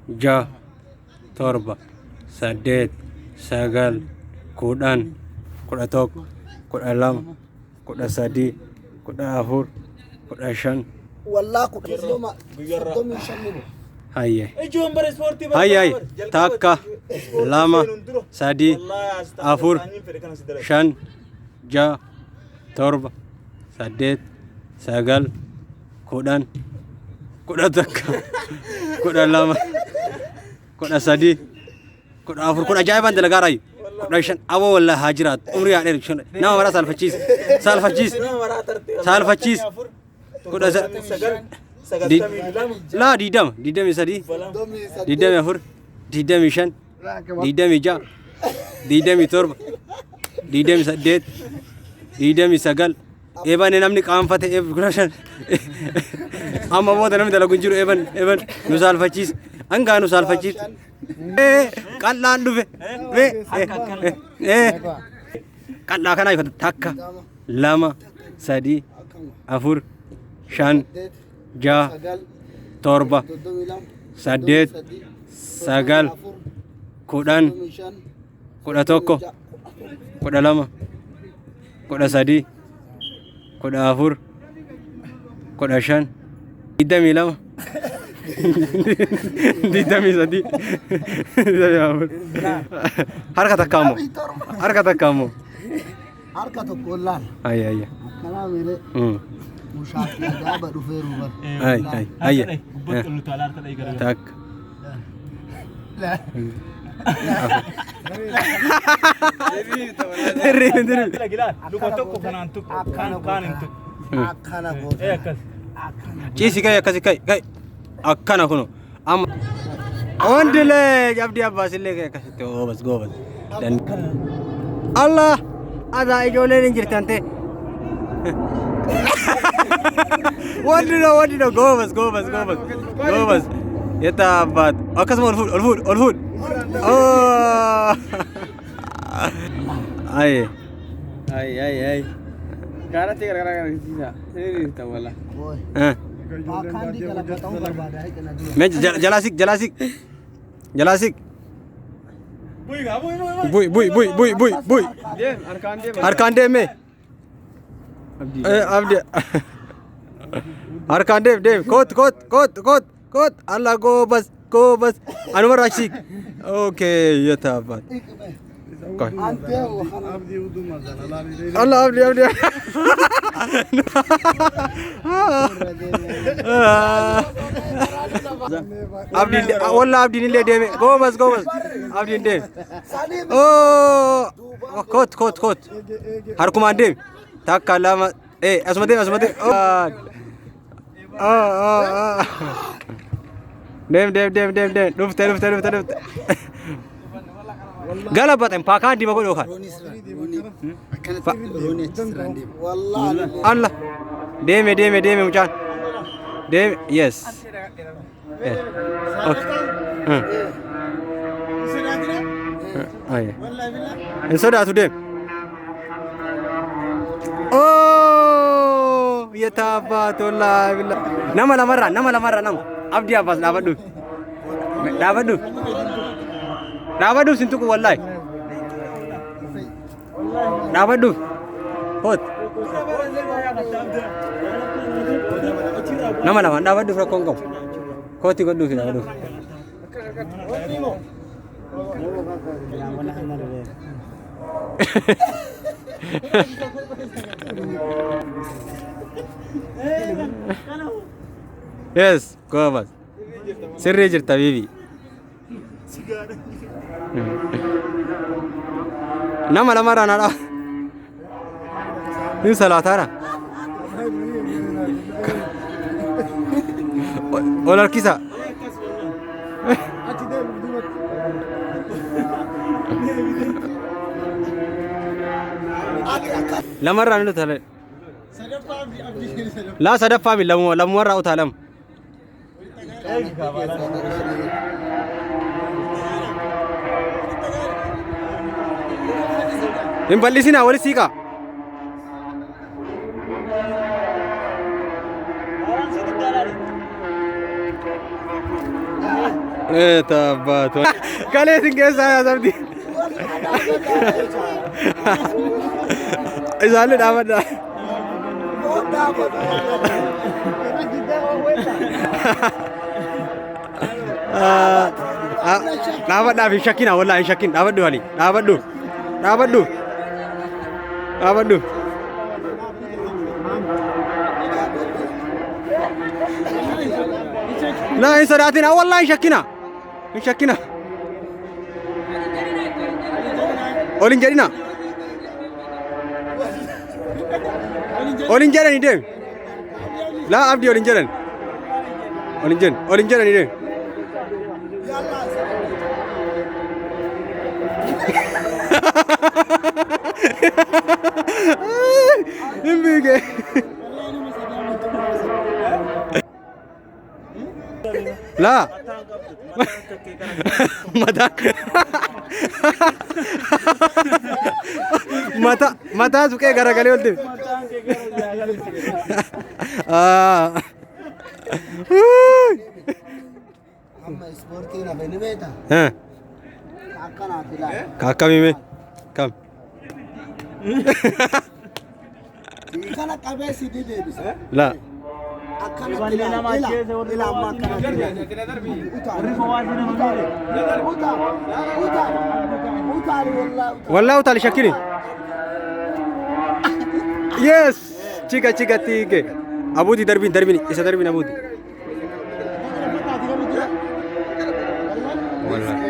ja'a, torba, saddeet, sagal, 10, 11, 12, 13, 14, 15. Wallaa 30, 35 ni bu'a. Hayyee. Ijoon bara ispoortii Hayya hayya. Takka, lama, sadi, afur, shan, ja'a, torba, saddeet, sagal, 10, 11, 12, 13, 14, 16 baan dalagaa raayyu. 15 aboo wallaahi haa jiraatu. Umrii haa dheeru. Nama maraa saalfachiisa. Saalfachiisa. Saalfachiisa. Laa 20, 23, 24, 25, 26, 27, 28, 29. Eeban namni qaanfate 15. Amma booda namni dalagu hin jiru eeban eeban nu saalfachiisa. Hangaa nu saalfachiisa. Qal'aan dhufe. Qal'aa kanaa ifata takka lama sadi afur shan ja'a torba saddeet sagal 10, 11, 12, 13, 14, 15, 22, 23, 24. Harka takka ammoo. Harka takka ammoo. Harka tokko laal. Ayya ayya. Akkanaa miilee. Mushaafii ajaa'iba dhufeeru bar. Ay ay ayya. Takka. Dirri dirri. Luka tokko kanaan tokko kaan kaan hin tokko. Akkana goota. Akkas. Ciisi kai akkasi kai kai. Akkana kuno. Amma. Ondilee abdii abbaasillee kai akkasitti goobas goobas. Allah adaa ijoolleen hin jirtan ta'e. Wandino wandino goobas goobas goobas goobas. Yetta abbaat akkasuma ol fuudh ol fuudh ol fuudh. Oh. Aye. Ay, ay, ay. Gaaratti gargaraa agarsiisa. Sirriitti wala. Eh. Baakaandii galabata'uu barbaada hidhina dura. Mee jalaa siq jalaa siq. Jalaa siq. Bu'i bu'i bu'i bu'i bu'i bu'i. Deem, harkaan deem. Harkaan deem mee. Abdi. Harkaan deem deem. Koot koot koot koot koot. Allah goobas goobas. Anuma irraa siq. Okay yetta abbaat. Qoy. Antee kana. Allah abdi abdi. Abdiin walla abdiin illee deeme goobas goobas abdiin deeme. Oh koot koot koot. Harkumaan deemi. Takka lama asuma deemi asuma deemi. Oh oh oh. Deem deem deem deem deem dhufte dhufte dhufte dhufte. Gala baxan paakaan diima godhu kan. Wallaahi. Allah. Deeme deeme deeme mucaan. Deeme yes. Yes. Okay. Ayya. Hin sodaatu deem. Oh, yeta abbaatu wallaahi billah. Nama lamarraa nama lamarraa nama. Abdii Abbaas dhaabadhu. Dhaabadhu. Dhaabadhu sin tuqu wallaahi. Dhaabadhu. Hoot. Nama lamaan dhaabadhuuf rakkoon qabu. Kooti godhuuf dhaabadhuuf. Yes, goobas. Sirrii jirta bibi. Nama lamarraa na dhaa. Ni salaataara. Ol harkisa. Lamarraa ni utaalee. Laa sadaffaa mi lamuma lamumarraa utaalama. Hin bal'isinaa wali siiqaa. Taabbaatu. Kalee isin keessaa yaasabdi. Isaallee dhaabadha. Dhaabadhaaf hin shakkina, wallaahi hin shakkin. Dhaabadhu Ali, dhaabadhu, dhaabadhu, dhaabadhu. Laa, hin sodaatina, wallaahi hin shakkina, hin shakkina. Ol hin jedhina. Ol hin jedhani, deemi. Laa Abdii, ol hin jedhan. Ol hin jedhan, ol hin jedhani, deemi. Hin fiige. Laa. Mataa. Mata mataa suqee garagalee ol deeme. Ah. Amma ispoortiin hafe ni beektaa? Eh, Akkanaatti ilaala. Ka akkamii mee? Kam? Kana qabee si deebisa. Laa. Akkanatti ilaala. Ila ila amma akkanatti ilaala. Utaali. Utaali. Utaali. Utaali. Utaali wallaahi utaali. Wallaahi utaali, shakkini. Yes! Chika chika tiike. Abuuti, darbiin darbiin isa darbiin abuuti. Wallaahi.